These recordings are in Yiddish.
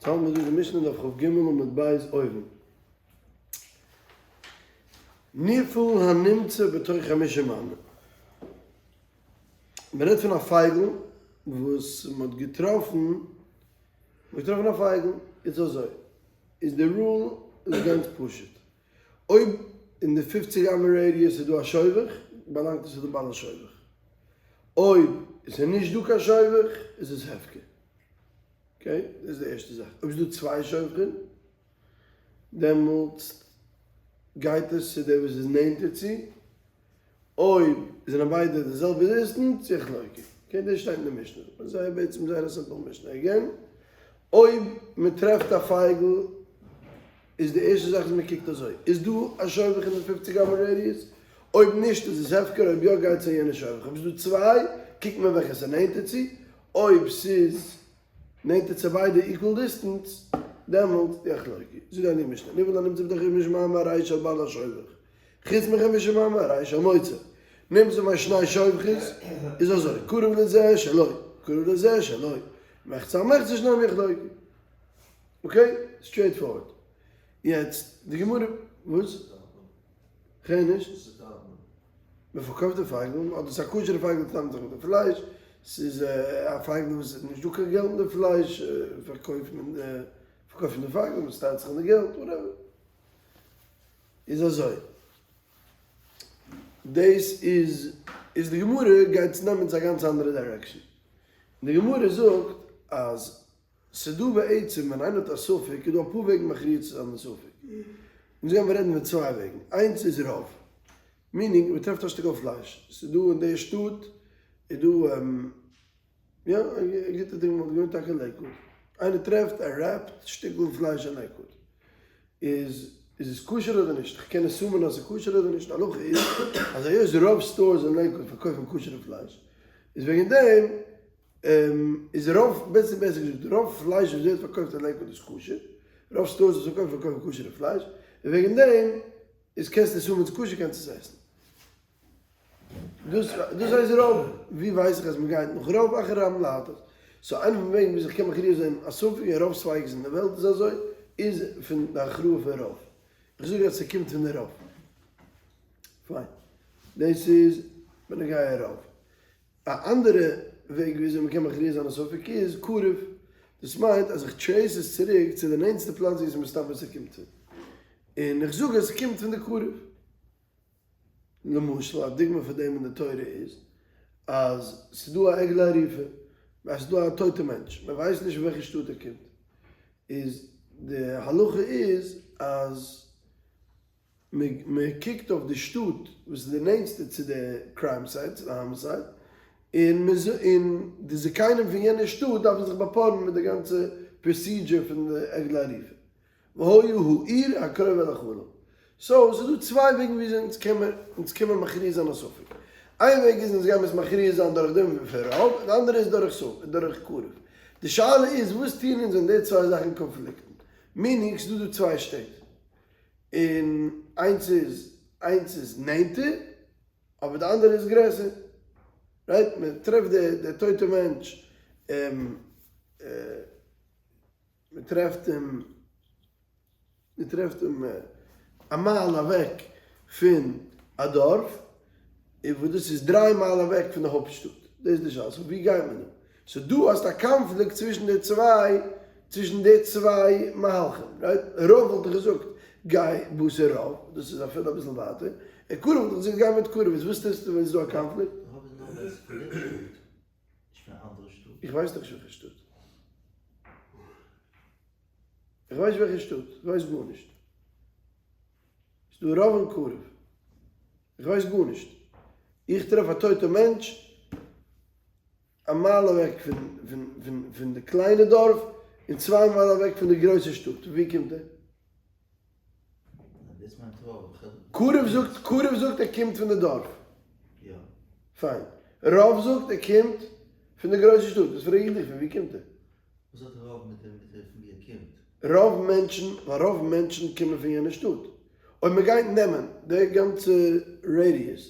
יעצט האלטן מיר דא די משנה דף כ"ג עמוד ב' אויבן. נפעל הנמצא בתוך חמשים אמה. מען רעדט פון א פייגל וואס מען האט געטראפן, מען האט געטראפן א פייגל, איז אזוי, איז די rule איז גאנץ פשוט, אויב אין די פופציג אמה radius איז דא א שובך, באלאנגט עס צו די בעל השובך, אויב עס איז נישט דא קיין שובך איז עס הפקר. okay, דאס איז די ערשטע זאך. אויב איז דא צוויי שובכים, דעמאלטס גייט עס צו דער וואס איז נענטער צו, אויב זענען ביידע די זעלבע distance, יחלוקו. okay, דאס שטייט אין די משנה. זייער בעצם זייער א simple משנה. again, אויב מען טרעפט א פייגל, איז די ערשטע זאך איז מען קוקט אזוי, איז דא א שובך אין די פופציג אמה radius? אויב נישט איז עס הפקר, אויב יא גייט צו יענע שובך. אויב איז דא צוויי, קוקט מען וועלכע עס איז נענטער צו, אויב ס'איז נענטער צו ביידע equal distance, דעמאלט יחלוקו. זאגט די משנה, נפל הנמצא בתוך חמשים אמה הרי של בעל השובך, חוץ מחמשים אמה הרי של מוצאו. נמצא בין שני שובכות, איז אזוי, קרוב לזה שלו, קרוב לזה שלו, מחצה על מחצה שניהם יחלוקו. okay? straight forward. יעצט, די גמרא, וואס? כ'הער נישט. מען פארקויפט די פייגל, אדער ס'איז א כשר'ע פייגל צוזאמען זיך מיט די פלייש, ס'איז א פייגל וואס איז נישט דא קיין געלט אין די פלייש, פארקויפט מען די, פארקויפט מען די פייגל, מען סטארט זיך אין די געלט, whatever. איז אזוי, דאס איז, איז די גמרא גייט עס נעמען צו א גאנץ אנדערע direction. די גמרא זאגט אז ס'דא בעצם ווען איינער האט א ספק איז דא אפאר וועגן מכריע צו זיין די ספק. אונז גיימיר רעדן פון צוויי וועגן. איינס איז רוב. meaning מ'טרעפט א שטיקל פלייש. ס'איז דא אין די שטאט איז דא יא א גוטע דוגמא וואלט געווען טאקע לעיקוואד. איינער טרעפט א wrapped שטיקל פלייש אין לעיקוואד. איז איז עס כשר אדער נישט? כ'קען assume ען אז ס'איז כשר אדער נישט? הלכה איז אז היות רוב stores אין לעיקוואד פארקויפן כשר'ע פלייש איז וועגן דעם איז רוב, בעסער בעסער געזאגט, רוב פלייש וואס ווערט פארקויפט אין לעיקוואד איז כשר, רוב stores וואס פארקויפן פארקויפן כשר'ע פלייש, און וועגן דעם איז קענסטו עס האבן כשר קענסטו עס עסן. דאס דאס הייסט רוב, ווי ווייס איך אז מען גייט נאך רוב אחר רבים להטות? so איינע פון וועגן וויאזוי איך קען מכריע זיין א ספק און רוב ספיקות אין די וועלט איז אזוי, איז פון די הכרעה פון רוב. איך זאג אז ס'קומט פון די רוב. פיין. דאס איז בנוגע רוב. א אנדערע וועג וויאזוי מ'קען מכריע זיין א ספק איז קרוב, דאס מיינט אז איך trace עס צוריק צו די נענטסטע פלאץ ווי עס איז מסתבר ס'קומט פון, און איך זאג אז ס'קומט פון די קרוב. למשל א דוגמא פאר דעם אין די תורה איז אז ס'איז דא א עגלה ערופה, אז ס'איז דא א טויטע מענטש, מ'ווייסט נישט פון וועלכע שטאט ער קומט, איז די הלכה איז אז מען קוקט אויף די שטאט וואס איז די נענסטע צו די crime site, צו די homicide, און און די זקנים פון יענע שטאט דארפן זיך באפארן מיט די גאנצע procedure פון די עגלה ערופה, והיה העיר הקרובה אל החלל. so ס'איז דא צוויי וועגן וויאזוי אונז קען מיר אונז קען מיר מכריע זיין א ספק. איין וועג איז אונז גיימיר עס מכריע זיין דורך דעם פון רוב, און די אנדערע איז דורך דורך קרוב. די שאלה איז וואס טוען אונז ווען די צוויי זאכן קאנפליקטן? meaning ס'איז דא דא צוויי שטעט. און איינס איז איינס איז נענטער אבער די אנדערע איז גרעסער, right? מען טרעפט די די טויטע מענטש מען טרעפט אים מען טרעפט אים א מייל אוועק פון א דארף, און וואס דאס איז דריי מייל אוועק פון די הויפט שטאט, דאס איז די שאלה, so ווי גייט מען דא? so דא האסטו א קאנפליקט צווישן די צוויי, צווישן די צוויי מהלכים, right? רוב וואלט איך געזאגט גיי בתר רוב, דאס איז אפילו אביסל ווייטער, און קרוב וואלט איך געזאגט גיי מיט קרוב, איז וואס טוסטו ווען ס'איז דא א קאנפליקט? רוב איז נאר ווען ס'איז פון דעם שטאט, נישט פון א אנדערע שטאט. איך ווייס דאך נישט וועלכע שטאט. איך ווייס נישט וועלכע שטאט, איך ווייס גארנישט. ס'איז דא רוב און קרוב. איך ווייס גארנישט. איך טרעף א טויטע מענטש א מייל אוועק פון די קליינע דארף און צוויי מייל אוועק פון די גרויסע שטאט. ווי קומט ער? קרוב זאגט, קרוב זאגט ער קומט פון די דארף. פיין. רוב זאגט ער קומט פון די גרויסע שטאט. דאס פרעג איך דיך, פון ווי קומט ער? וואס האט רוב מיט דעם מיט פון ווי ער קומט? רוב מענטשן, ווייל רוב מענטשן קומען פון יענע שטאט. אויב מען גייט נעמען די גאנצע radius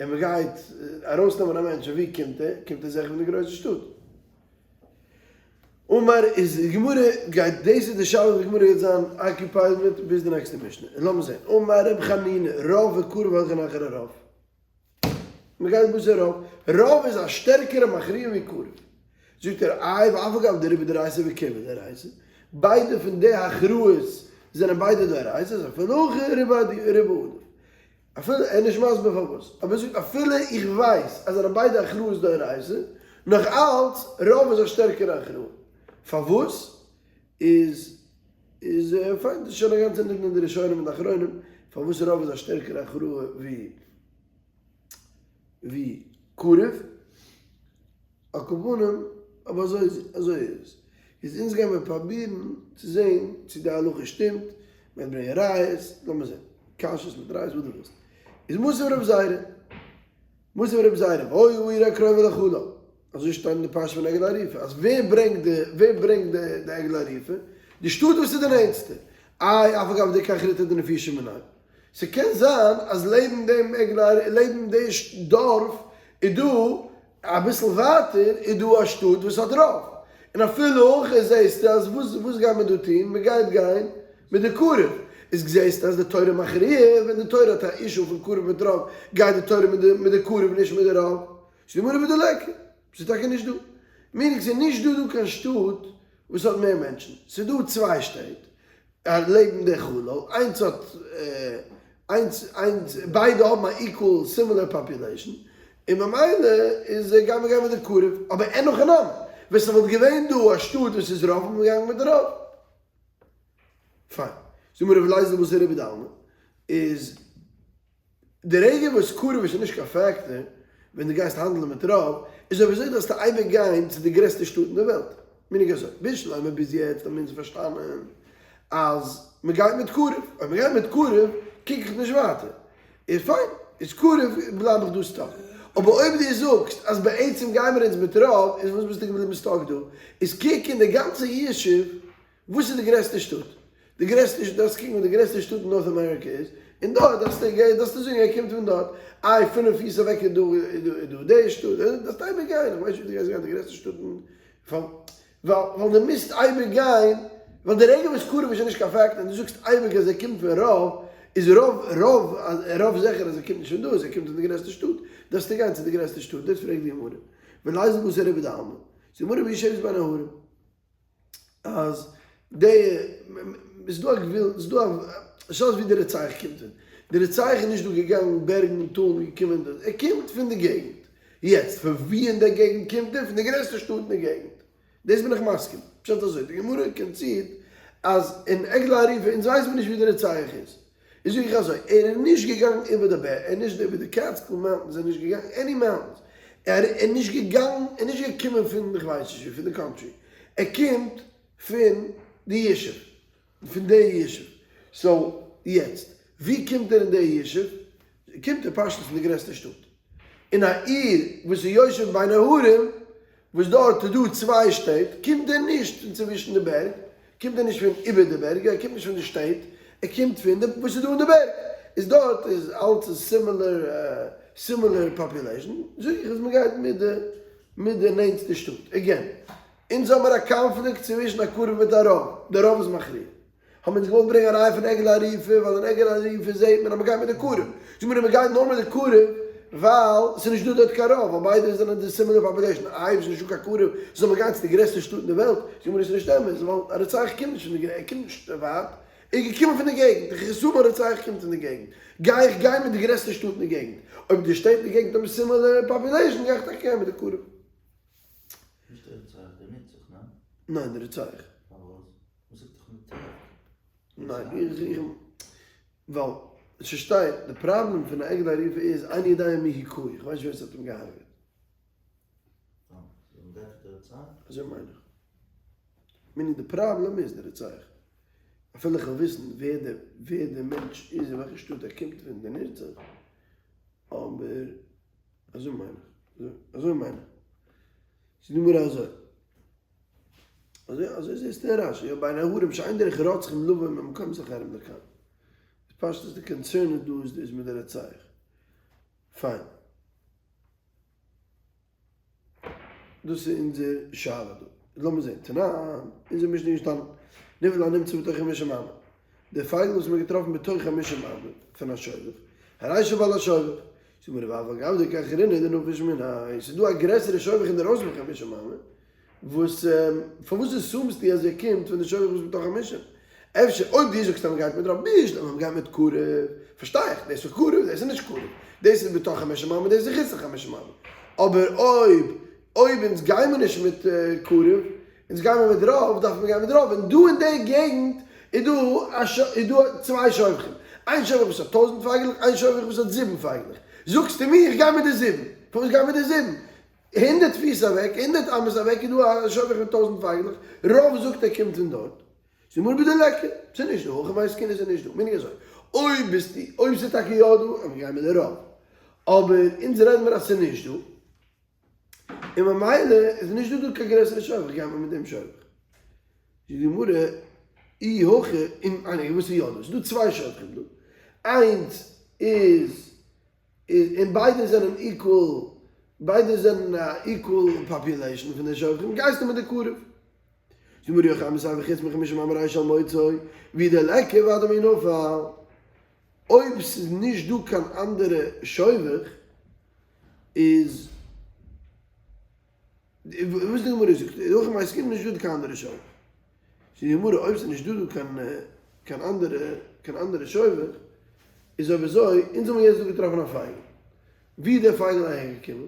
און מען גייט ארויסנעמען א מענטש פון ווי קומט ער, קומט ער זיכער פון די גרויסע שטאט. אמר איז די גמרא גייט דאס איז די שאלה וואס די גמרא גייט זיין occupied מיט ביז די נעקסטע משנה און לאמיר זען אמר ר' חנינא רוב וקרוב הולכין אחר הרוב מען גייט בתר רוב רוב איז א שטערקערע מכריע ווי קרוב זאגט ער איי ואף על גב דרובא דאורייתא וקרבא דאורייתא ביידע פון די הכרעות זענען ביידע דאורייתא'ס אפילו הכי רובא עדיף. אפילו ער איז נישט מסביר פארוואס, אבער ער זאגט אפילו איך ווייס אז זענען ביידע הכרעות דאורייתא, נאך אלץ רוב איז א שטערקערע הכרעה. פארוואס איז איז פיין דאס איז שוין א גאנצע נידון אין די ראשונים און די אחרונים פארוואס רוב איז א שטערקערע הכרעה ווי ווי קרוב. על כל פנים, אבער אזוי איז אזוי איז עס. איז אונז גיימער פראבירן צו זעהן צו די הלכה שטימט, מ'וועט ברענגען ראיות, לאמיר זעהן. קשיות מיט ראיות וואס דו ווילסט. איז מתיב רבי זירא. מתיב רבי זירא, והיה העיר הקרובה לחלל. אזוי שטייט אין די פרשה פון עגלה ערופה, אז ווער ברענגט די ווער ברענגט די די עגלה ערופה? די שטאט וואס איז די נענטסטע. איי אף על גב דאיכא אחריתא דנפישי מיניה. ס'קען זיין אז לעבן דעם עגלה לעבן די דארף איז דא אביסל ווייטער איז דא א שטאט וואס האט רוב, און אפילו הכי זעסטו אז וואס וואס גייט מען דא טון, מען גייט גיין מיט די קרוב, איז זעסטו אז די תורה מכריע, ווען די תורה האט א issue פון קרוב מיט רוב, גייט די תורה מיט די מיט די קרוב נישט מיט די רוב, ס'איז די גמרא בדליכא, ס'איז טאקע נישט דא, meaning ס'איז נישט דא דא קיין שטאט וואס האט מער מענטשן, ס'איז דא צוויי שטעט, לעבן די חלל, איינס האט איינס איינס ביידע האבן א equal similar population, און ממילא איז גייט מען גיין מיט די קרוב, אבער אין הכי נמי, ווען ס'וואלט געווען דא א שטאט וואס איז רוב וואלט מען געגאנגען מיט די רוב. פיין. זאג מיר ר' לייזער וואס איז רובא דעלמא איז. די רגע וואס קרוב איז שוין נישט קיין factor ווען דו גייסט האנדלען מיט רוב, איז אויב אזוי דארפסטו אייביג גיין צו די גרעסטע שטאט אין די וועלט. מנהג אזוי. בשלמא ביז יעצט האבן אונז פארשטאנען אז מען גייט מיט קרוב. אויב מען גייט מיט קרוב קוק איך נישט ווייטער. איז פיין. איז קרוב בלייב איך דא stuck. אבער אויב דו זאגסט אז בעצם גיימער אונז מיט רוב, איז וואס ביסטו געבליבן stuck דא? איז קוק אין די גאנצע ישוב וואס איז די גרעסטע שטאט? די גרעסטע שטאט, דארפסט קוקן וואס די גרעסטע שטאט אין North America איז, און דארט דארפסטו גיין, דארפסטו זאגן ער קומט פון דארט, איי פינף פיס אוועק איז דא איז דא די שטאט, דארפסט אייביג גיין, איך ווייס נישט ווי דו גייסט גיין, די גרעסטע שטאט אין, ווייל דו מוזט אייביג גיין, ווייל די רגע וואס קרוב איז שוין נישט קיין factor, און דו זאגסט אייביג אז ער קומט פון רוב, איז רוב רוב רוב זיכער אז ער קומט נישט פון דא, אז ער קומט פון די גרעסטע שטאט, דארפסטו גיין צו די גרעסטע שטאט, דאס פרעגט די גמרא, וליזיל בתר רובא דעלמא, זאגט די גמרא ביושבת בין ההרים. אז די, ס'איז דא א גבול, ס'איז דא א, שאלה איז ווי די רוצח קומט פון, די רוצח איז נישט דא געגאנגען בערגן טאלן געקומען דא, ער קומט פון די געגנט, יעצט פון ווי אין די געגנט קומט ער, פון די גרעסטע שטאט אין די געגנט, דאס בין איך מסכים, פשט אזוי, די גמרא concede ט אז אין עגלה ערופה, אונז ווייסן מיר נישט ווי די רוצח איז, איז זאג איך אזוי, ער איז נישט געגאנגען איבער די בערג, ער איז נישט איבער די Catskill Mountains, ער איז נישט געגאנגען any mountains, ער איז נישט געגאנגען, ער איז נישט געקומען פון איך ווייס נישט ווי, פון די country, ער קומט פון די ישוב, פון די ישוב, so יעצט ווי קומט ער אין די ישוב? קומט ער פשטות פון די גרעסטע שטאט, אין א עיר וואס איז יושב בין ההרים, וואס דארט איז דא צוויי שטעט, קומט ער נישט פון צווישן די בערג, קומט ער נישט פון איבער די בערג, ער קומט נישט פון די שטעט, ער קומט פון די וואס איז דא אין די בערג, איז דארט איז אלץ איז similar similar population, זאג איך אז מען גייט מיט די מיט די נענטסטע שטאט, again, אונז האמער א קאנפליקט צווישן א קרוב מיט א רוב, די רוב איז מכריע. האבן אונז געוואלט ברענגען א ראיה פון עגלה ערופה, ווייל אין עגלה ערופה זעהט מען אז מ'גייט מיט די קרוב. זאגט מען אז מ'גייט נאר מיט די קרוב ווייל ס'איז נישט דא דארט קיין רוב, ווייל ביידע זענען די similar population. איי אויב ס'איז נישט דא קיין קרוב זאל מען גיין צו די גרעסטע שטאט אין די וועלט? זאגט מען דאס איז נישט אמת, ווייל א רוצח קומט נישט פון די ער קומט נישט ווייט, ער איז געקומען פון די געגנט, די חסרון רוצח קומט פון די געגנט, גיי איך גיין מיט די גרעסטע שטאט אין די געגנט. אויב די שטעט אין די געגנט האבן similar population גיי איך טאקע גיין מיט די קרוב. נישט די רוצח, די נרצח, ניין? ניין, די רוצח. פארוואס? מ'זאגט דאך מיט טעג. ניין, איך איך ווייל ס'שטייט די פראבלעם פון א עגלה ערופה איז איני יודע מי הכהו, איך ווייס נישט ווער ס'האט אים געהארגעט. אזוי מיין איך. meaning די פראבלעם איז די רוצח. אפילו איך וויל וויסן ווער די ווער די מענטש איז אין וועלכע שטאט ער קומט פון די נרצח, אבער אזוי מיין איך. אזוי מיין איך. ס'איז דא מער אזוי. אזוי אזוי זעסטו אין רש"י, יא בין ההרים שאין דרך רוצחים לבוא ממקומות אחרים לכאן. פשטות די concern איז דא איז איז מיט די רוצח. פיין. דאס איז אונזער שאלה דא. לאמיר זען, תנן, אונזער משנה איז געשטאנען, נפל הנמצא בתוך חמשים אמה, די פייגל וואס מ'האט געטראפן בתוך חמשים אמה פון א שובך, הרי של בעל השובך, זאגט מיר ואף על גב דקא אחרינא דנפיש מיניה, ס'איז דא א גרעסערע שובך אינדערויסן פון חמשים אמה, וואס פארוואס assume סטו אז ער קומט פון די שובך וואס בתוך חמשים? אפשר אויב דו זאגסט אז מ'גייט מיט רוב בשלמא אז מ'גייט מיט קרוב, פארשטיי איך, דאס איז קרוב דאס איז נישט קרוב, דאס איז בתוך חמשים אמה דאס איז חוץ לחמשים אמה, אבער אויב אויב אונז גיימער נישט מיט קרוב, אונז גיימער מיט רוב, דארף מען גיין מיט רוב, און דא אין די געגנט איז דא א איז דא צוויי שובכים, איין שובך וואס האט טויזענט פייגעלעך, איין שובך וואס האט זיבן פייגעלעך, זאגסטו מיר איך גיי מיט די זיבן, פארוואס גיי מיט די זיבן? הונדערט פיס אוועק, הונדערט אמות אוועק איז דא א שובך מיט טויזענט פייגעלעך, רוב זאגט ער קומט פון דארט, זאג מיר בדליכא, ס'איז נישט דא, הכא במאי עסקינן ס'איז נישט דא, מיין איך אזוי, אויב ביסטו, אויב ס'איז טאקע יא דא, וועל מיר גיין מיט די רוב, אבער אונז רעדן מיר אז ס'איז נישט דא, און ממילא איז נישט דא דא קיין גרעסערע שובך, גייט מען מיט דעם שובך. זאגט די גמרא, אי הכי, און איינער וואס איז יא דא, ס'איז דא צוויי שובכים דא, איינס איז און ביידע זענען equal, ביידע זענען א equal population פון די שובכים, גייסטו מיט די קרוב. זאגט די גמרא, אי הכי אימא סיפא חוץ מחמישים אמה הרי של מוצאו, ואי דליכא ודאי מי נפל, אויב ס'איז נישט דא קיין אנדערע שובך, איז וואס די גמרא זאגט, הכא במאי עסקינן נישט דא קיין אנדערע שובך. זאגט די גמרא אויב ס'איז נישט דא דא קיין קיין אנדערע קיין אנדערע שובך, איז אויב אזוי, אונז האבן יעצט דא געטראפן א פייגל, ווי איז דער פייגל אהער געקומען?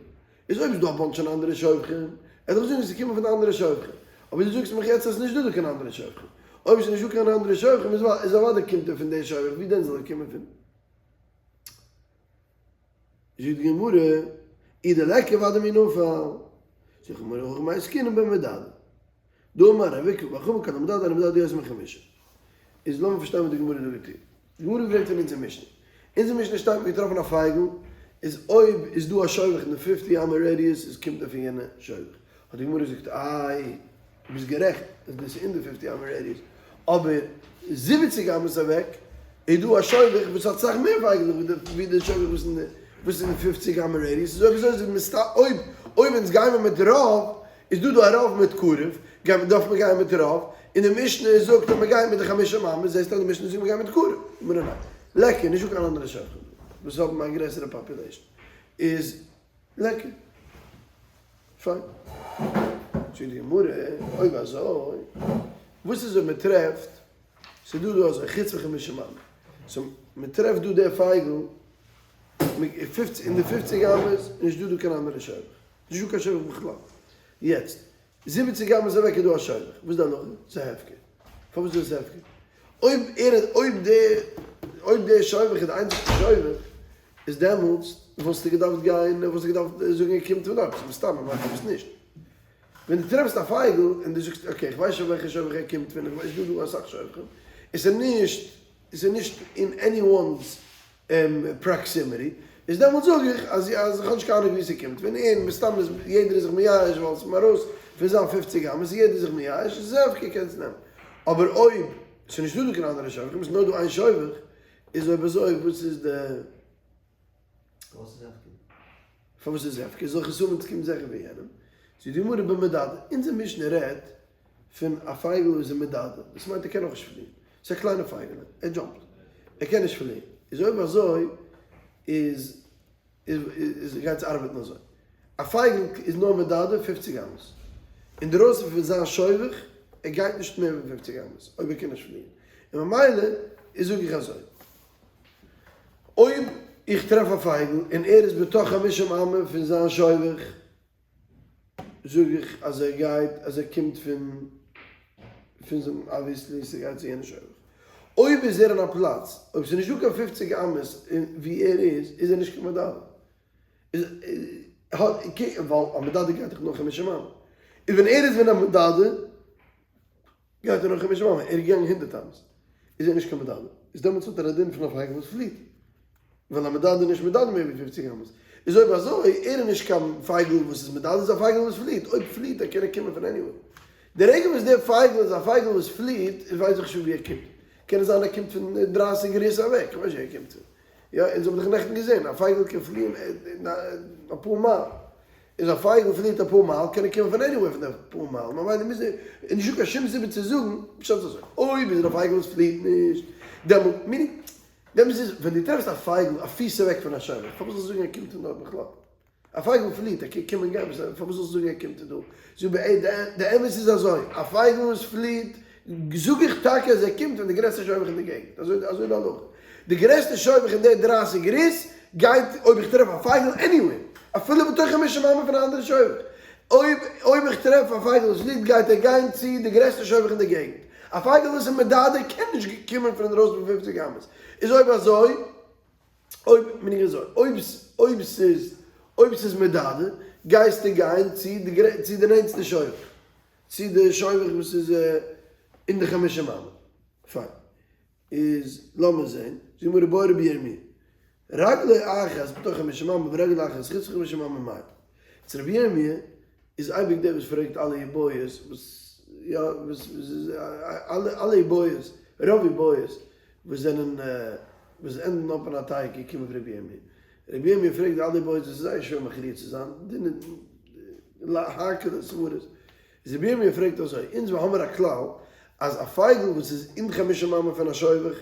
איז אויב איז דא א bunch פון אנדערע שובכים, ער דאך זאגן ס'איז געקומען פון די אנדערע שובכים, אבער דו זאגסט מיך יעצט אז ס'איז נישט דא דא קיין אנדערע שובכים, אויב ס'איז נישט דא קיין אנדערע שובכים איז אוודאי קומט ער פון די שובך, ווי דען זאל ער קומען פון? זאגט די גמרא, אי דליכא ודאי מי נפל, זאגט די גמרא, הכא במאי עסקינן במדדה, דאמר רב עוקבא בר חמא כל המדדה אינו מדדה יותר מחמישה. איז לאמיר פארשטיין וואס די גמרא דא געטון. די גמרא ברענגט פון אונזער משנה. אונזער משנה שטייט מ'האט געטראפן א פייגל, איז אויב איז דא א שובך אין די fifty אמה radius איז קומט ער פון יענע שובך. האט די גמרא געזאגט איי ביסט גערעכט אז דאס איז אין די fifty אמה radius, אבער זיבעציג אמות אוועק איז דא א שובך וואס האט סאך מער פייגלעך ווי די שובך וואס אין די וואס איז אין פופציג אמה radius, איז אויב אזוי איז מסת אויב אויב אונז גיימער מיט רוב איז דא דא א רוב מיט קרוב גיימער דארף מען גיין מיט רוב, און די משנה זאגט אז מען גייט מיט די חמשה אמות זעסטו אז די משנה זאגט מען גייט מיט קרוב, גמרא ניין ליכא נישטא קיין אנדערע שובכים דא וואס האבן א גרעסערע population איז ליכא. פיין. זאגט די גמרא, אויב אזוי, וואס איז אויב מען טרעפט, ס'איז דא דא אזוי חוץ מחמישים אמה, so מען טרעפט דא די פייגל אין די פופציג אמות איז נישט דא דא קיין אנדערע שובך, נישט דא קיין שובך בכלל, יעצט זיבעציג אמות אוועק איז דא א שובך, וואס איז די הלכה? ס'איז הפקר. פארוואס איז דאס הפקר? אויב ער איז אויב די אויב די שובך איז די איינציגסטע שובך, איז דעמאלטס וואלסטו געדארפט גיין וואלסטו געדארפט זאגן ער קומט פון דארט, ס'איז מסתמא מאכט עפעס נישט. ווען דו טרעפסט א פייגל און דו זאגסט okay איך ווייס שוין וועלכע שובך ער קומט פון, איך ווייס דא דא אסאך שובכים, און ס'איז נישט ס'איז נישט אין anyone's proximity, איז דעמאלטס זאג איך אז אז איך האב נישט קיין אהנונג ווי ס'קומט פון, און מסתם איז יעדער איז זיך מייאש ווייל ס'איז ארויס פון זיין פופציג אמות איז יעדער זיך מייאש, איז הפקר קענסט נעמען. אבער אויב ס'איז נישטא דא קיין אנדערע שובכים, ס'איז נאר דא איין שובך, איז אויב אזוי וואס איז די. פארוואס איז הפקר? פארוואס איז הפקר? זאל איך עס האבן ס'קומט זיכער פון יענעם. זאגט די גמרא במדדה, אונזער משנה רעדט פון א פייגל וואס איז מדדה, דאס מיינט ער קען נאך נישט פליען, ס'איז א קליינע פייגעלע, ער jump ט, ער קען נישט פליען, איז אויב אזוי איז איז גייט עס ארבעטן אזוי, א פייגל איז נאר מדדה פופציג אמות, אינדערויסן פון זיין שובך, ער גייט נישט מער ווי פופציג אמות, אויב ער קען נישט פליען, און ממילא איז זאג איך אזוי, אויב איך טרעף א פייגל און ער איז בתוך חמישים אמה פון זיין שובך, זאג איך אז ער גייט אז ער קומט פון פון זיין obviously ס'גייט צו יענע שובך. אויב איז ער אין א פלאץ אויב ס'איז נישטא קיין פופציג אמות ווי ער איז איז ער נישט קיין מדדה. איז האט ווייל א מדדה גייט דאך נאר חמשים אמה. איז ווען ער איז ווען א מדדה גייט ער נאר חמשים אמה, ער איז געגאנגען הונדערט אמות, איז ער נישט קיין מדדה, איז דעמאלטס האט ער א דין פון א פייגל וואס פליט, ווייל א מדדה איז נישט מדדה מער ווי פופציג אמות, איז אויב אזוי, ער איז נישט קיין פייגל וואס איז מדדה, איז א פייגל וואס פליט, אויב פליט ער קען ער קומען פון anywhere. די רגע וואס דער פייגל איז א פייגל וואס פליט, איז ווייס איך שוין ווי ער קומט, קען עס זיין ער קומט פון דרייסיג ריס אוועק, איך ווייס נישט ווי ער קומט פון, יא, אונז האבן דאך נעכטן געזען, א פייגל קען פליען אפאר מייל. איז א פייגל פליעט אפאר מייל קען ער קומען פון anywhere פון די פאר מייל ממילא מוז ער איז נישטא קיין שום סיבה צו זאגן פשט איז אזוי אויב איז ער א פייגל וואס פליעט נישט דעמאלט meaning דעמאלטס איז ווען דו טרעפסט א פייגל א פיס אוועק פון א שובך פארוואס זאלסטו זאגן ער קומט פון דארט בכלל? א פייגל פליט, ער קען קומען גיין, פארוואס זאלסטו זאגן ער קומט פון דא? זאג מיר, די אמת איז אזוי, א פייגל וואס פליט, זאג איך טאקע אז ער קומט פון די גרעסטע שובך אין די געגנט, אזוי אזוי די הלכה, די גרעסטע שובך אין די דרייסיג ריס גייט אויב איך טרעף א פייגל anywhere, אפילו בתוך חמשים אמה פון א אנדערע שובך, אויב אויב איך טרעף א פייגל וואס פליט גייט ער גיין צו די גרעסטע שובך אין די געגנט, א פייגל וואס איז מדדה קען נישט קומען פון אינדרויסן פון פופציג אמות, איז אויב אזוי. אויב בין איך אזוי, אויב אויב ס'איז אויב ס'איז מדדה, גייסטו גיין צו די צו די נענטסטע שובך, צו די שובך וואס איז אין די חמשים אמה. פיין. איז לאמיר זען, זאגט גמרא בעי רבי ירמי', רגלו אחת בתוך חמשים אמה ורגלו אחת חוץ לחמשים אמה מאי. צו רבי ירמי' איז אייביג דער וואס פרעגט אלע איבעיות וואס יא וואס איז אלע אלע איבעיות, רוב איבעיות וואס זענען וואס ענדן אפ אין א תיקו קומען פון רבי ירמי'. רבי ירמי' פרעגט די אלע איבעיות וואס איז זייער שווער מכריע צו זיין, דינע האקעלע סברות. איז רבי ירמי' פרעגט אזוי, אונז האמיר א כלל אז א פייגל וואס איז אין חמשים אמה פון א שובך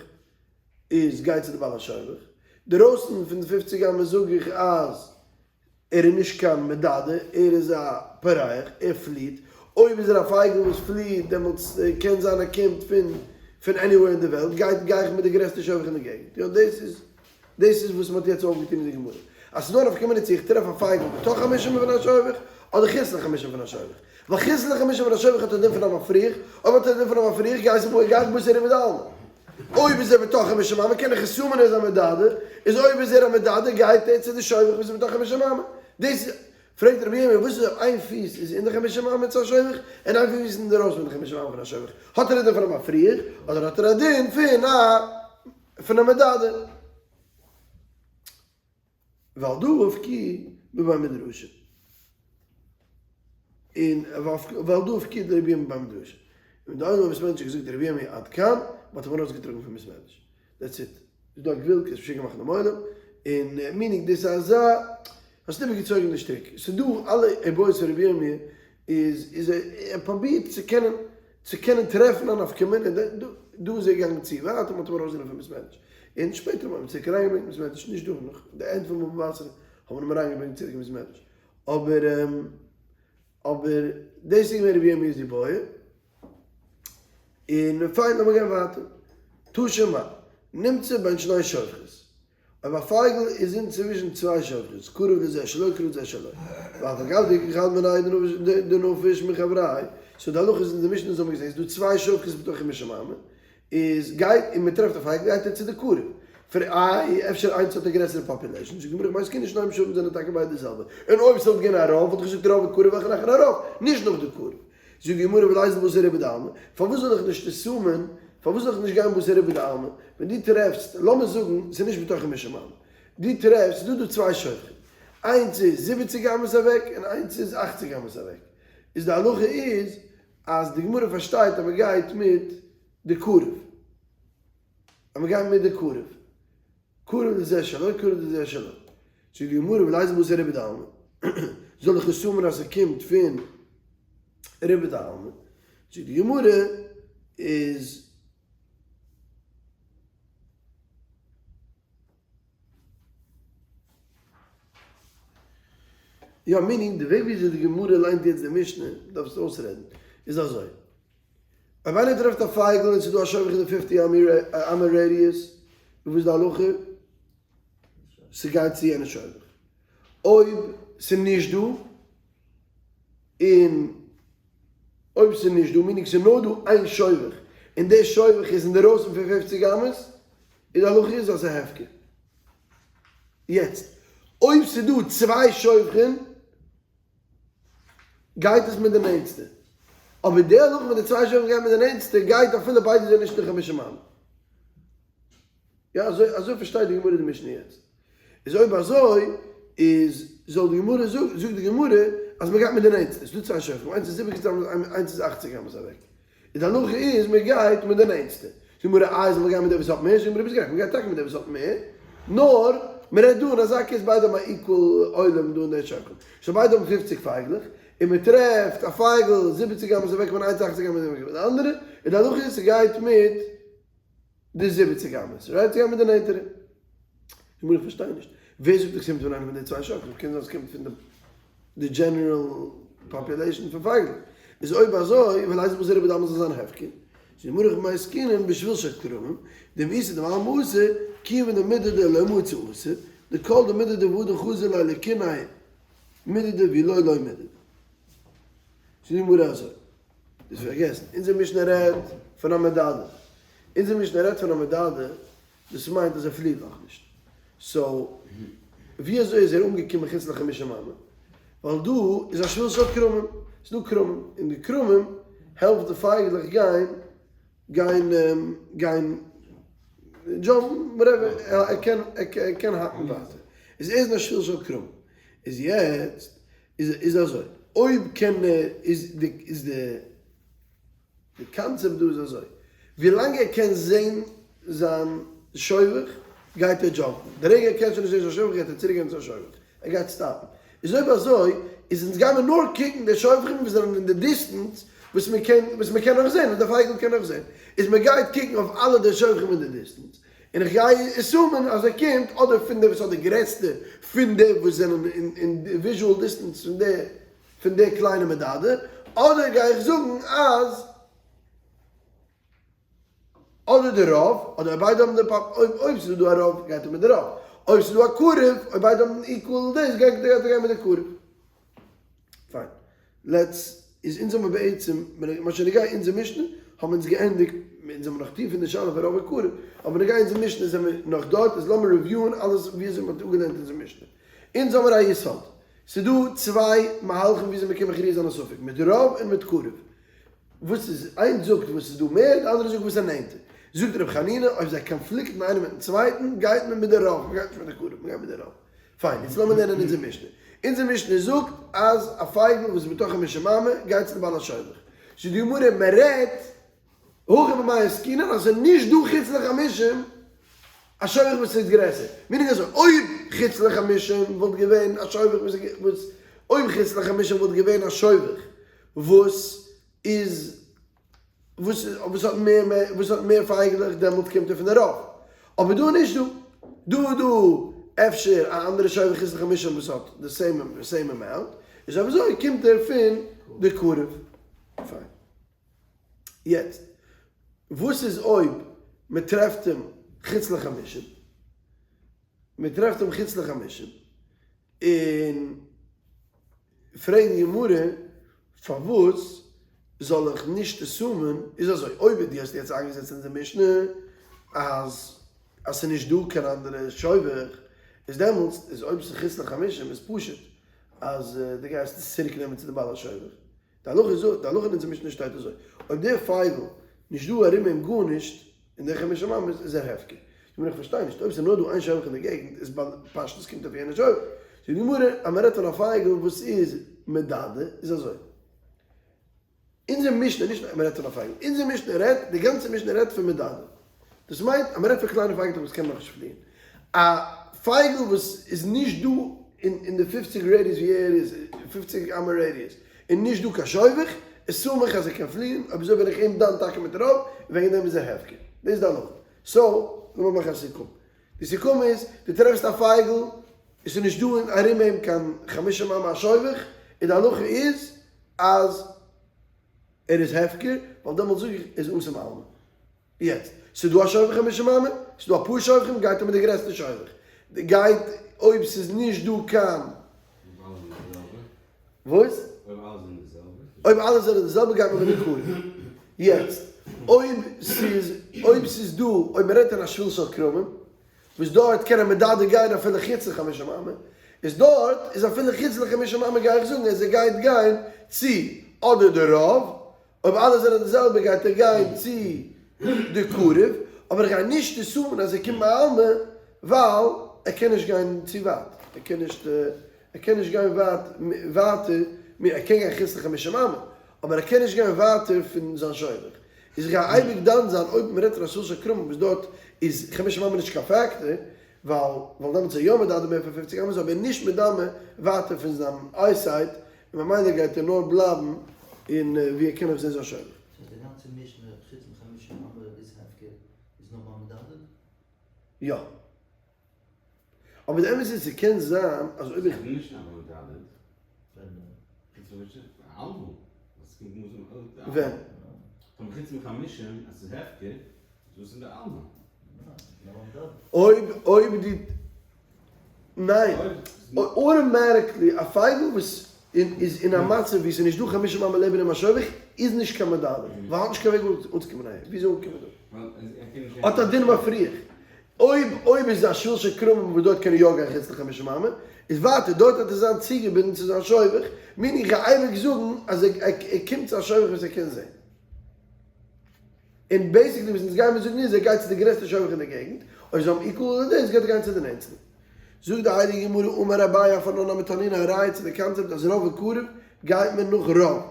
איז גייט צו די בעל השובך, דערויסן פון די פופציג אמה זאג איך אז ער איז נישט קיין מדדה, ער איז א פורח, ער פליט, אויב איז ער א פייגל וואס פליט דעמאלטס קען זיין ער קומט פון פון anywhere אין די וועלט, גייט גיי איך מיט די גרעסטע שובך אין די געגנט, יא דאס איז דאס איז וואס מען האט יעצט אויפגעטון אין די גמרא, אז ס'איז נאר נפקא מינה צו איך טרעף א פייגל בתוך חמשים פון א שובך אדער חוץ לחמשים פון א שובך, ווייל חוץ לחמשים פון א שובך האט ער דין פון א מפריח, אויב האט ער דין פון א מפריח גיי איך בתר רובא דעלמא. אויב איז ער בתוך חמשים אמה קען איך עס assume ען ער איז א מדדה, איז אויב איז ער א מדדה גייט ער צו די שובך וואס איז בתוך חמשים אמה. דאס איז, פרעגט רבי ירמי' וואס איז אויב איין פיס איז אין די חמשים אמה צו א שובך און איין פיס איז אינדערויסן פון די חמשים אמה פון א שובך, האט ער א דין פון א מפריח אדער האט ער א דין פון א פון א מדדה? ועל דא אפקי בבי מדרשא. און ועל דא אפקי דרבי ירמי' בבי מדרשא. און די עולם בית מדרש האט געזאגט רבי ירמי' עד כאן, מ'האט אים ארויסגעטראגן פון בית מדרש. That's it. איז דא א גבול, קענסט משוגע מאכן דעם עולם. און meaning דאס איז אזא, האסט איבערגעצויגן די שטריק. ס'איז דא אלע איבעיות פון רבי ירמי' איז איז ער פרובירט צו קענען צו קענען טרעפן א נפקא מינה, דא דא איז ער געגאנגען צו ווייט און מ'האט אים ארויסגענומען פון בית מדרש, און שפעטער האט מען אים צוריק אריינגעברענגט אין בית מדרש, נישט דא נאך די end פון בבא בתרא האט מען אים אריינגעברענגט צוריק אין בית מדרש, אבער אבער דאס איז געווען רבי ירמיה'ס איבעיא, און פיין לאמיר גיין ווייטער, תא שמע, נמצא בין שני שובכות. אויב א פייגל איז אין צווישן צוויי שובכות, קרוב לזה שלו קרוב לזה שלו, ואף על גב דאיכא חד מינייהו דנפיש מחבריה, so די הלכה איז אין די משנה אונז האבן געזען איז דא צוויי שובכות בתוך חמשים אמה, איז גייט און מען טרעפט א פייגל גייט ער צו די קרוב, פרעג איי אפשר איינס האט א גרעסערע population, זאגט די גמרא כ'מיין ס'קען נישט שניהם שווים זענען טאקע ביידע די זעלבע, און אויב ס'וואלט געווען א רוב וואלט איך געזאגט רוב איז קרוב ואחר אחר הרוב, נישט נאך די קרוב. זאגט די גמרא וליזיל בתר רובא דעלמא, פארוואס זאל איך נישט assume ען, פארוואס זאל איך נישט גיין בתר רובא דעלמא, ווען דו טרעפסט, לאמיר זאגן ס'איז נישט בתוך חמשים אמה, דו טרעפסט, ס'איז דא דא צוויי שובכים, איינס איז זיבעציג אמות אוועק און איינס איז אכציג אמות אוועק, איז די הלכה איז אז די גמרא פארשטייט אז מ'גייט מיט די קרוב, אז מ'גייט מיט די קרוב. קרוב לזה שלו קרוב לזה שלו. זאגט די גמרא וליזיל בתר רובא דעלמא, זאל איך assume ען אז ס'קומט פון רובא דעלמא? זאגט די גמרא איז יא meaning די וועג וויאזוי די גמרא ליינט יעצט די משנה, דארפסט אויסרעדן, איז אזוי. אויב איינער טרעפט א פייגל און ס'איז דא א שובך אין די fifty אמה radius, וואס איז די הלכה? ס'גייט צו יענע שובך. אויב ס'איז נישט דא, און אויב ס'איז נישט דא, meaning ס'איז נאר דא איין שובך, און די שובך איז אינדערויסן פון פופציג אמות, איז די הלכה איז אז ס'איז הפקר. יעצט, אויב ס'איז דא צוויי שובכין, גייט עס מיט די נענטסטע. אבער די הלכה מיט די צוויי שובכין גייט מיט די נענטסטע גייט אפילו ביידע זענען נישט אין חמשים אמה. יא אזוי אזוי פארשטייט די גמרא די משנה יעצט. איז אויב אזוי איז זאל די גמרא זאגן זאגט די גמרא אז מען גייט מיט די נענטסטע. ס'איז דא צוויי שובכין איינס איז זיבעציג אמות איינס איז אכציג אמות אוועק. איז די הלכה איז מען גייט מיט די נענטסטע. זאגט די גמרא איי זאל מען גיין מיט דער וואס האט מער? זאגט די גמרא ביסט גערעכט מען גייט טאקע מיט דער וואס האט מער נאר. מען רעדט דא אין אזא case ביידע האבן א equal עולם דא אין די שובכים, so ביידע האבן 50 פייגלעך, און מען טרעפט א פייגל 70 אמות אוועק פון איינס 80 אמות אוועק פון די אנדערע, און די הלכה איז ס'גייט מיט די 70 אמות, right? ס'גייט מיט די נענטערע. די גמרא פארשטיי נישט, ווער זאגט דיך ס'קומט פון איינע פון די צוויי שובכים? קען זיין ס'קומט פון די די general population פון פייגלעך. איז אויב אזוי, וליזיל בתר רובא דעלמא זאל זיין הפקר. זאגט די גמרא במאי עסקינן בשביל של כרמים, דמאיסא דבעלמא אסור, כיוון דמדדי לא מצי אסור, דכל דמדדי והדר חזי ליה לקיניה מדדי ואי לא לא מדדי. זאגט די גמרא אזוי, דאס פארגעסן, אונזער משנה רעדט פון א מדדה, אונזער משנה רעדט פון א מדדה, דאס מיינט אז ער פליעט נאכנישט. so ווי אזוי איז ער אנגעקומען חוץ לחמישים אמה? ווייל דא איז א שביל של כרמים, ס'איז דא כרמים, און די כרמים העלפט די פייגלעך גיין, גיין, גיין jump ן, whatever, ער קען, ער קען האקן ווייטער. איז ער איז אין א שביל של כרמים. איז יעצט, איז איז אזוי, אויב קען ער, איז די, איז די. די קאנצעפט דא איז אזוי, ווילאנג ער קען זעהן זיין שובך גייט ער jump ן, די רגע ער קען שוין נישט זעהן זיין שובך גייט ער צוריק גיין צו זיין שובך, ער גייט stop ן. איז אויב אזוי איז אונז גיימער נאר קוקן די שובכים וואס זענען אין די distance וואס מען קען וואס מען קען נאך זעהן, וואס די פייגל קען נאך זעהן, איז מען גייט קוקן אויף אלע די שובכים אין די distance, און איך גיי assume ען אז ער קומט אדער פון די וואס האט די גרעסטע פון די וואס זענען אין visual distance פון די פון די קליינע מדדה, אדער גיי איך זאגן אז אדער די רוב, אדער ביידע האבן די פאפ, אויב אויב ס'איז דא א רוב גייט ער מיט די רוב, אויב ס'איז דא א קרוב, אויב ביידע האבן equal דאס גייט ער גיין מיט די קרוב. פיין. let's, איז אונז האבן בעצם, מה שנוגע אונזער משנה, האבן אונז געענדיגט, אונז זעמיר נאך טיף אין די שאלה פון רוב וקרוב, אבער בנוגע אונזער משנה זעמיר נאך דארט, איז לאמיר review ען אלעס ווי אזוי מ'האט אפגעלערנט אונזער משנה. אונז האמיר א יסוד. ס'איז דא צוויי מהלכים וויאזוי מ'קען מכריע זיין א ספק, מיט רוב און מיט קרוב. וואס איז, איינס זאגט וואס איז דא מער, די אנדערע זאגט וואס איז נענטער. זאגט רבי חנינא, אויב זיי conflict ן איינער מיטן צווייטן, גייט מען מיט די רוב, מ'גייט נישט מיט די קרוב, מ'גייט מיט די רוב. פיין, יעצט לאמיר לערנען אונזער משנה. אונזער משנה זאגט אז א פייגל וואס איז בתוך חמשים אמה גייט צו די בעל השובך. זאגט די גמרא, מ'רעדט הכא במאי עסקינן אז ס'איז נישט דא חוץ לחמישים א שובך וואס איז גרעסער. meaning אזוי, אויב חוץ לחמישים וואלט געווען א שובך וואס איז וואס אויב חוץ לחמישים וואלט געווען א שובך וואס איז וואס וואס האט מער מער וואס האט מער פייגלעך דעמאלט קומט ער פון די רוב. אבער דא נישט דא. דא איז דא אפשר א אנדערע שובך חוץ לחמישים וואס האט די same same amount, איז אויב אזוי קומט ער פון די קרוב. פיין. יעצט, וואס איז אויב מען טרעפט אים חוץ לחמישים? מען טרעפט אים חוץ לחמישים, און פרעגט די גמרא, פארוואס זאל איך נישט assume ען? איז אזוי, אויב דו האסט יעצט איינגעזעצט אין די משנה אז אז ס'איז נישט דא קיין אנדערע שובך, איז דעמאלטס איז אויב ס'איז חוץ לחמישים איז פשוט אז דו גייסט עס צוריק נעמען צו די בעל השובך. די הלכה איז די הלכה אין אונזער משנה שטייט אזוי, אויב דער פייגל נישט דא ארום אים גארנישט אין די חמשה אמות איז ער הפקר. זאגט מען איך פארשטיי נישט, אויב ס'איז נאר דא איין שובך אין די געגנט איז בפשטות קומט אויף יענע שובך. זאגט די גמרא אז מען רעדט פון א פייגל וואס איז מדדה איז אזוי. אונזער משנה נישט אז מען רעדט פון א פייגל, אונזער משנה רעדט, די גאנצע משנה רעדט פון מדדה. דאס מיינט אז מען רעדט פון קליינע פייגלעך וואס קענען נאכנישט פליען. א פייגל וואס איז נישט דא אין די 50 radius ווי ער איז, 50 אמה radius, און נישט דא קיין שובך, assume איך אז ער קען פליען, אויב אזוי בין איך אים דן טאקע מיט רוב, און וועגן דעם איז ער הפקר. דאס איז די הלכה. so, לאמיר מאכן א סיכום. די סיכום איז, דו טרעפסט א פייגל, עס איז נישט דא אין ארום אים קיין חמשים אמה א שובך, און די הלכה איז אז ער איז הפקר, ווייל דעמאלטס זאג איך איז אתי מעלמא. יעצט, ס'איז דא א שובך חמשים אמה, ס'איז דא אפאר שובכים, גייט ער מיט די גרעסטע שובך. גייט, אויב ס'איז נישט דא קיין. וואס? אויב אלע זענען די זעלבע. אויב אלע זענען די זעלבע גייט מען מיט די קרוב. יעצט, אויב ס'איז, אויב ס'איז דא, אויב מ'רעדט אין א שביל של כרמים, וואס דארט קען א מדדה גיין אפילו חוץ לחמשים אמה, איז דארט איז אפילו חוץ לחמשים אמה גיי איך זאגן אז ער גייט גיין צו אדער די רוב, אויב אלע זענען די זעלבע גייט ער גיין צו די קרוב, אבער איך גיי נישט assume ען אז ער קומט מעלמא ווייל ער קען נישט גיין צו ווייט, ער קען נישט ער קען נישט גיין ווייט ווייטער, ער קען גיין חוץ לחמשים אמה, אבער ער קען נישט גיין ווייטער פון זיין שובך. איז איך גיי אייביג דן זיין אויב מ'רעדט פון א שביל של כרמים וואס דארט איז חמשים אמה נישט קיין factor. ווייל ווייל דעמאלטס איז ער יא מדדה מער פון פופציג אמות אבער נישט מדמה ווייטער פון זיין eyesight און ממילא גייט ער נאר בלייבן אין ווי ער קען נאך זען זיין שובך. סאו די גאנצע משנה חוץ מחמישים אמה איז הפקר איז נאר ביי מדדד? יא. אבער די אמת איז ס'קען זיין אז אויב איך. ס'איז נישט נאר ביי מדדד. חוץ מחמישים אלמא. ווען? טאמער חוץ מחמישים אז ס'איז הפקר איז דאס אין די עלמא. אויב אויב די ניין automatically א פייגל וואס איז אין א מצב ווי ס'איז נישט דא חמשים אמה לעבן אים א שובך איז נישט קיין מדדה ווייל האט נישט קיין וועג אנצוקומען אהער וויאזוי אנקומען דא? האט א דין מפריח אויב אויב איז א שביל של כרמים וואס דארט קען ער יא גיין חוץ לחמשים אמה איז ווייטער דארט וועט ער זיין צוגעבינדן צו זיין שובך מיין איך גיי אייביג זאגן אז ער קומט צו א שובך וואס ער קען זען. און basically וואס אונז גיימיר זאגן איז ער גייט צו די גרעסטע שובך אין די געגנט, אויב זיי האבן equal אדער דאס גייט ער גיין צו די נענטסטן. זאגט די הייליגע גמרא אמר אביי אף אנן נמי תנינא א ראיה צו די קאנצעפט אז רוב וקרוב גייט מען נאך רוב.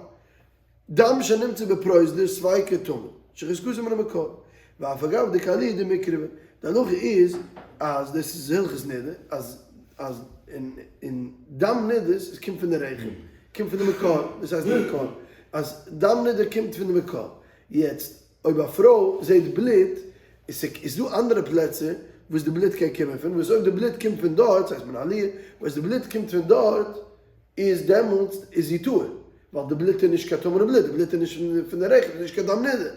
דם שנמצא בפרוזדור ספיקו טמא, שחזקתו מן המקור, ואף על גב דכעליה דמקרבא. די הלכה איז אז דאס איז הלכות נידה אז אז אין דם נידות עס קומט פון די רחם, קומט פון די מקור, דאס הייסט די מקור, אז דם נידה קומט פון די מקור, יעצט אויב א פרוי זעהט בלוט, איז איז דא אנדערע פלעצער וואס די בלוט קען קומען פון, וואס אויב די בלוט קומט פון דארט, ס'הייסט מן העליה, וואס די בלוט קומט פון דארט, איז דעמאלטס איז זי טהור, ווייל די בלוט איז נישט קיין טמא'נע בלוט, די בלוט איז נישט פון די רחם, איז נישט קיין דם נידה.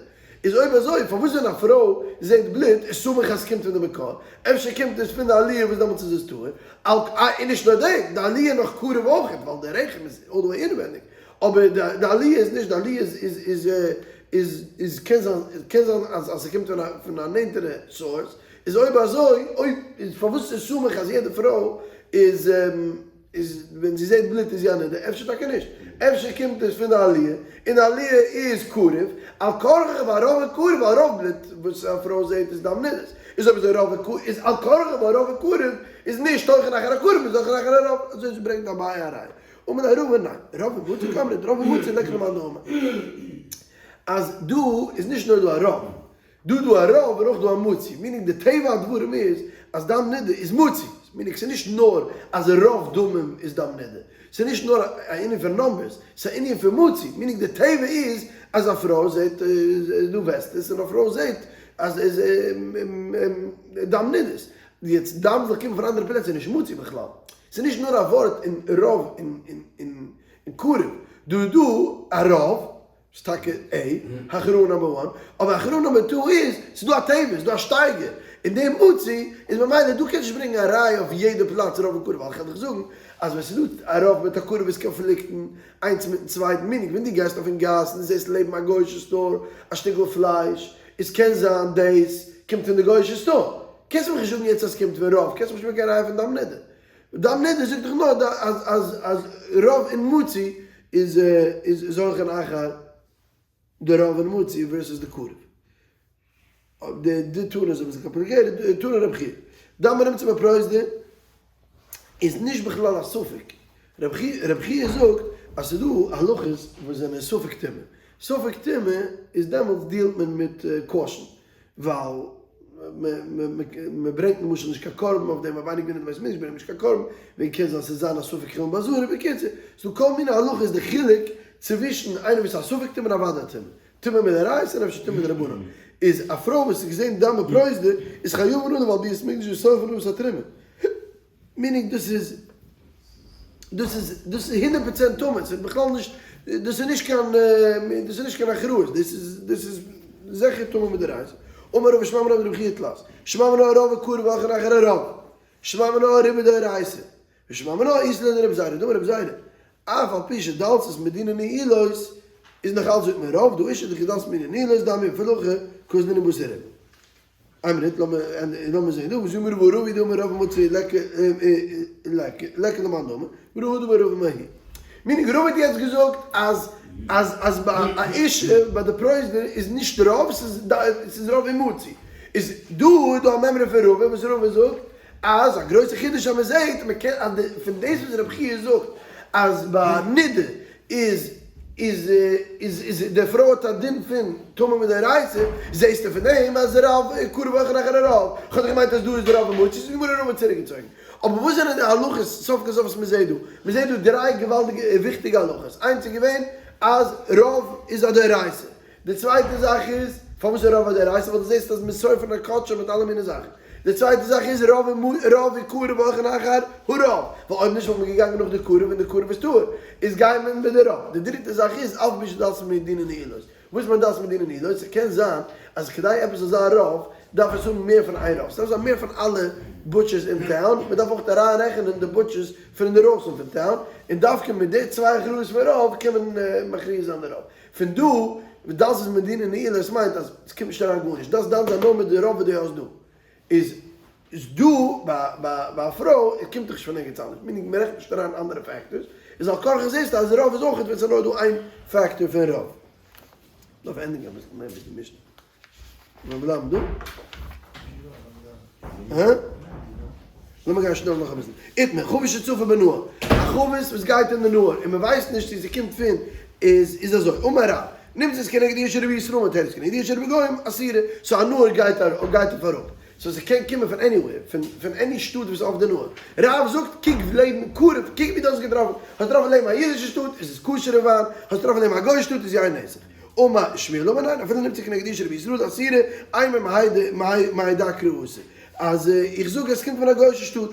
איז אויב אזוי פארוואס ווען א פרוי זעהט בלוט איז סמוך אז ס'קומט פון די מקור, אפשר קומט עס פון די עליה וואס דעמאלטס איז עס טהור, על כ און נישט נאר דעם, די עליה איז נאך קרוב אויכעט, ווייל די רחם איז all the way אינעווענדיג, אבער די עליה איז נישט, די עליה איז איז איז איז איז קען זיין קען זיין אז אז ס'קומט פון א פון א נענטערע source, איז אויב אזוי אויב איז פארוואס איז סמוך אז יעדע פרוי איז איז ווען זי זעט בלוט איז זי א נדה? אפשר טאקע נישט, אפשר קומט עס פון די עליה, און די עליה איז קרוב, על כרחך ביי רוב איז קרוב, ווייל רוב בלוט וואס א פרוי זעט איז דם נדות, איז אויב אזוי רוב איז קרוב, איז על כרחך ביי רוב איז קרוב, איז נישט הולכין אחר הקרוב, איז הולכין אחר הרוב, אזוי ברענגט אביי א ראיה. אמר ליה רבא ניין, רוב ומצוי קאמרת, רוב ומצוי ליכא למאן דאמר אז דא איז נישט נאר דא א רוב, דא דא א רוב און אויך דא א מצוי, meaning די טבע הדברים איז אז דם נידה איז מצוי, meaning ס'איז נישט נאר אז רוב דמים איז דם נידה, ס'איז נישט נאר א ענין פון numbers, ס'איז א ענין פון מצוי, meaning די טבע איז אז א פרוי זעט דא וסתות און א פרוי זעט אז איז דם נידות, יעצט דם זאל קומען פון אנדערע פלעצער איז נישט מצוי בכלל, ס'איז נישט נאר א ווארט אין רוב און קרוב, דא איז דא א רוב, ס'איז טאקע א הכרעה number one, אבער הכרעה number two איז, ס'איז דא א טבע, ס'איז דא א שטייגער, און די מצוי איז ממילא דו קענסט נישט ברענגען א ראיה אויף יעדע פלאץ רוב און קרוב, ווייל כ'וועל דיך זאגן אז ווען ס'איז דא א רוב מיט א קרוב איז קאנפליקטן איינס מיטן צווייטן, meaning ווען דו גייסט אויפן גאס און דו זעסט לעבן א גוי'אישע store א שטיקל פלייש, איז קען זיין דאס קומט פון די גוי'אישע store, קענסט מיך נישט זאגן יעצט אז ס'קומט פון רוב, קענסט מיך נישט ברענגען קיין ראיה פון דם נידה. דם נידה זאגט דאך נאר אז אז אז רוב און מצוי איז איז הולכין אחר די רוב און מצוי versus די קרוב. די די תנא איז אביסל complicated, תנא רבי חייא. דם הנמצא בפרוזדור איז נישט בכלל א ספק. רבי חייא זאגט אז ס'איז דא הלכות וואס זענען ספק טומאה. ספק טומאה איז דעמאלטס דיעלט מען מיט caution. ווייל מען ברענגט למשל נישט קיין קרבן אויף דעם, אויב איינער געווען אין די בית המקדש ברענגט מען נישט קיין קרבן, וועגן קען זיין ס'זאל זיין א ספק חולין בעזרה, בקיצור, ס'דא כל מיני הלכות די חילוק צווישן איינער וואס איז א ספק טומאה און א ודאי טומאה, טומאה מדאורייתא און אפשר טומאה מדרבנן, איז א פרוי וואס האט געזען דם בפרוזדור איז חייבין אדם על ביאת מקדש וסופן אדם את התרומה. meaning דאס איז דאס איז דאס איז הונדערט פראצענט טמא, ס'איז בכלל נישט דאס איז נישט קיין דאס איז נישט קיין הכרעות, דאס איז דאס איז זיכער טמא מדאורייתא. אמר רבא שמע מינה דרבי חייא תלת, שמע מינה רוב וקרוב הולכין אחר הרוב, שמע מינה רובא דאורייתא, ושמע מינה אית ליה דרבי זירא, דאמר רבי זירא, אף על פי שדלתות מדינה נעולות, איז נאך אלץ זאגט מען רוב, דהא אשה דכי דלתות מדינה נעולות דמיא אפילו הכי קאזלינן בתר רובא. איין מינוט, לאמיר זעהן דא, וואס אמר רבא רבא דאמר רוב ומצוי ליכא למאן דאמר, ורבא דאמר רוב מהי. meaning רבא האט יעצט געזאגט אז אז אז ביי א אשה ביי די פרוזדור איז נישט רוב ס'איז רוב ומצוי. איז דא איז דא א מימרא פון רבא וואס רבא זאגט אז א גרויסע חידוש אז מ'זעהט מ'קען אז פון דאס וואס רבי חייא זאגט אז ביי נידה איז. איז איז איז די פרוי האט א דין פון טומאה מדאורייתא, זעהסטו פון דעם אז רוב קרוב הולכין אחר הרוב, כ'האב דאך געמיינט אז דא איז די רוב המוציא, איז די גמרא רוב האט צוריקגעצויגן. אבער וואס זענען די הלכות סוף כל סוף וואס מען זעהט דא? מען זעהט דא דריי געוואלדיגע וויכטיגע הלכות, איינס איז געווען אז רוב איז א דאורייתא, די צווייטע זאך איז, פארוואס איז רוב א דאורייתא? ווייל דו זעסט אז מ'איז שורף א קדשים מיט אלע מיני זאכן. די צווייטע זאך איז רוב רוב איז קרוב הולכין אחר הרוב, ווייל אויב נישט וואלט מען געגאנגען נאך די קרוב און די קרוב איז טהור, איז גייט מען מיט די רוב. די דריטע זאך איז אף על פי שדלתן מדינה נעולות. וואס מיינט דלתן מדינה נעולות? ס'קען זיין אז כדי עפעס זאל זיין רוב דארף עס האבן מער פון איין רוב. ס'דארף זיין מער פון אלע butchers אין town, מ'דארף אויך אריינרעכענען די butchers פון אינדערויסן פון town, און דווקא מיט די צוויי הכרעות פון רוב קען מען מכריע זיין די רוב. פון דא וואס דאס איז מדינה נעילה עס מיינט אז עס קומט נישט אריין גארנישט דאס דארף זיין נאר מיט די רוב וואס דו האסט דא איז איז דא ביי ביי א פרוי עס קומט דאך נישט פון ערגעץ אנדערש meaning מען רעכנט נישט אריין אנדערע factors איז על כרחך זעסטו אז רוב איז אויך ווען עס איז נאר דא איין factor פון רוב. דארף ענדיגן אביסל מער מיט די משנה. מיר בלייבן דא? הא? לאמיר גיין שנעל נאך אביסל. איתמר, חבית שצפה בנהר. א חבית וואס גייט אין די נהר און מען ווייסט נישט צו ס'קומט פון איז איז אזוי. אמר רב, נמצאת כנגד עיר שרובו ישראל מותרת כנגד עיר שרובו גוים אסורה. so א נהר גייט גייט אויף אראפ. so ס'קען קומען פון anywhere, פון פון any שטאט וואס איז אויף די נהר. רב זאגט, קוק לעבן קרוב, קוק ווי דו האסט געטראפן. האסט געטראפן לעבן א אידישע שטאט איז עס כשר'ע וויין, האסט געטראפן לעבן א גוי'שע שטאט איז יין נסך. אמר שמואל אמר ניין אפילו נמצא כנגד עיר שרובה ישראל אסורה אימא מהאי דקרא אסור אז איך זאג עס קומט פון א גוישע שטאט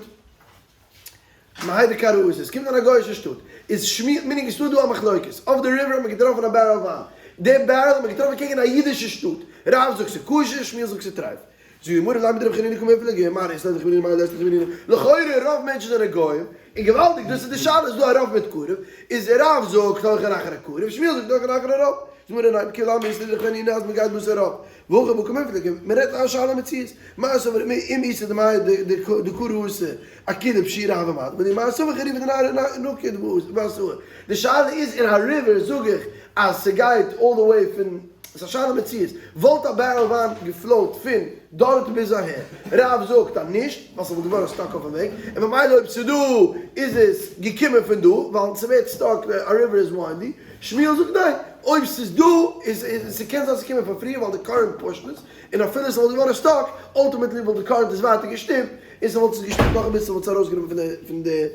מהאי דקרא אסור עס קומט פון א גוישע שטאט איז שמואל meaning עס איז דא א מחלוקת אויף די river האט מען געטראפן א barrel וויין די barrel האט מען געטראפן קעגן א אידישע שטאט רב זאגט ס'איז כשר שמואל זאגט ס'איז טרייף זאגט די גמרא לימא דרבי חנינא קמיפלגי מר אית ליה דרבי חנינא מר לית ליה דרבי חנינא לכאורה רוב מענטשן זענען גוים און געוואלדיג דאס איז די שאלה איז דא א רוב מיט קרוב איז רב זאגט הולכין אחר הקרוב שמואל זאגט הולכין אחר הרוב זאגט די גמרא ניין כולי עלמא אית להו דרבי חנינא אז מ'גייט בתר רוב והכא בהא קמיפלגי מ'רעדט א שאלה מציאות מר סבר אם איתא דמיא דקרא אתא אכולא פשירא הוה מטבע ומר סבר חרובי דנהרא נקיט ואתאי די שאלה איז אין א river זאג איך אז ס'גייט all the way פון ס'איז א שאלה מציאות. וואלט א barrel וויין גע float פון דארט ביז אהער? רב זאגט אז נישט, ווייל ס'וואלט געווארן stuck אויפן וועג, און ממילא אויב ס'איז דא איז עס געקומען פון דא, ווייל ס'ווערט stuck, א river איז windy. שמואל זאגט ניין, אויב ס'איז דא איז ס'קען זיין ס'איז געקומען פון פריער ווייל די current push ט עס, און אפילו ס'וואלט געווארן stuck, ultimately וואלט די current עס ווייטער געשטופט, און ס'וואלט עס געשטופט נאך אביסל וואלט עס ארויסגענומען פון די.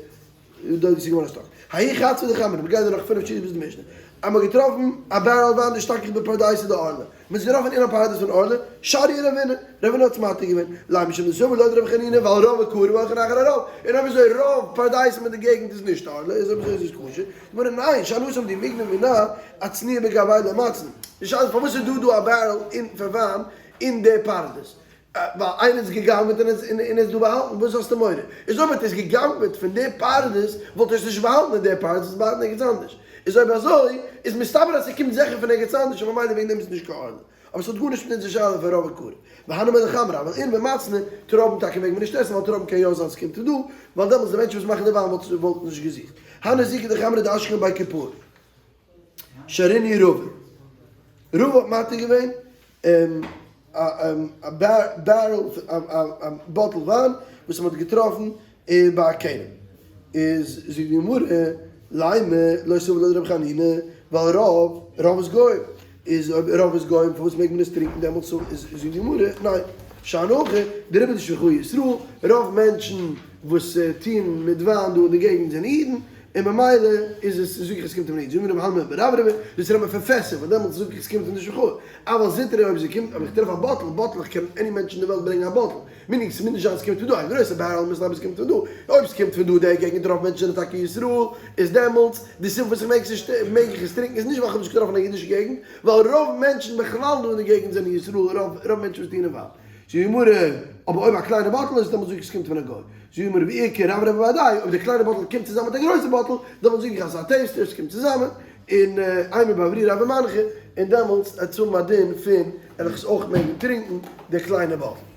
דארט איז געווארן stuck. ההוא חצבא דחמרא, מיר גייען דא נאך פינף שורות ביז די משנה. אז מ'האט געטראפן א barrel וויין דאשתכח בפרדסא דערלא. מ'האט עס געטראפן אין א פרדס פון ערלה, שריא רבינא. רבינא האט עס מתיר געווען. לימא משום דסבר לה דרבי חנינא ווייל רוב קרוב הולכין אחר הרוב. און אויב אזוי רוב פרדסים אין די געגנט איז נישט ערלה, איז אויב אזוי איז עס כשר. גמרא ניין, שאני התם דאי מיגנב מינה אצנועי בגויה לא מצנע. די שאלה איז פארוואס איז דא דא א barrel אין פאר וויין אין די פרדס? ווייל איינער האט עס גע'גנב'עט און און עס דא באהאלטן, וואס האסטו מורא? איז אויב האט ער עס גע'גנב'עט פון די פרדס, וואלט ער עס נישט באהאלטן אין די פרדס, עס באהאלטן ערגעץ אנדערש. איז אויב אזוי, איז מסתבר אז ס'קומט זיכער פון ערגעץ אנדערש און ממילא וועגן דעם איז עס נישט קיין ערלה. אבער ס'האט גארנישט מיט אונזער שאלה פון רוב וקרוב. והני מילי חמרא, אבל עינבא מצנע, טרויבן טאקע מעג מען נישט עסן ווייל טרויבן קען יא זיין ס'קומט פון דא, ווייל דעמאלטס די מענטשן וואס מאכן די וויין וואלטן נישט געזוכט. הני זיקא דחמרא דאשכחן בי כיפור. שרינהו רבא. רבא האט מתיר געווען א barrel, א bottle וויין וואס מען האט געטראפן ביי א כרם. איז זאגט די גמרא, לימא לא סבר לה דרבי חנינא, ווייל רוב, רוב איז גוים. איז אויב רוב איז גוים פארוואס מעג מען עס טרינקען דעמאלטס? זאגט די גמרא, ניין, שאני הכא, דרובא דשבחאי ישראל, רוב מענטשן וואס טוהן מיט וויין דא אין די געגנט זענען אידן, און ממילא איז עס, זאג איך עס קומט פון איד, זאג מיר רבי הלמן ברברבי, דאס רעדט מען פון פעסער, ווייל דעמאלטס זאג איך עס קומט פון די שחור, אבל זוטרי אויב זי קומט, אויב איך טרעף א bottle, bottle איך קען any מענטש אין די וועלט ברענגען א bottle, meaning ס'מוז נישט זיין עס קומט פון דא, א גרויסע barrel מוז זיין עס קומט פון דא, אויב ס'קומט פון דא די געגנט רוב מענטשן זענען טאקע ישראל, איז דעמאלטס די סיבה וואס איך מעג עס נישט מעג איך עס טרינקען איז נישט ווייל איך האב נישט געטראפן א אידישע געגנט, ווייל רוב מענטשן בכלל דא אין די געגנט זענען ישראל, רוב רוב מענטשן וואס טוען אין וויין. זאגט די גמרא, אבער אויב א קליינע bottle איז דעמאלטס זאג איך עס קומט פון א גוי. זאגט די גמרא ואי איכא רברבי בהדייהו, אויב די קליינע bottle קומט צוזאמען מיט א גרויסע bottle, דעמאלטס זאג איך אז ס'איז א taster, ס'קומט צוזאמען, און אימא בעברורי הוה מנחא, און דעמאלטס וועט עס האבן א דין פון וועל איך עס אויך מעגן טרינקען די קליינע bottle.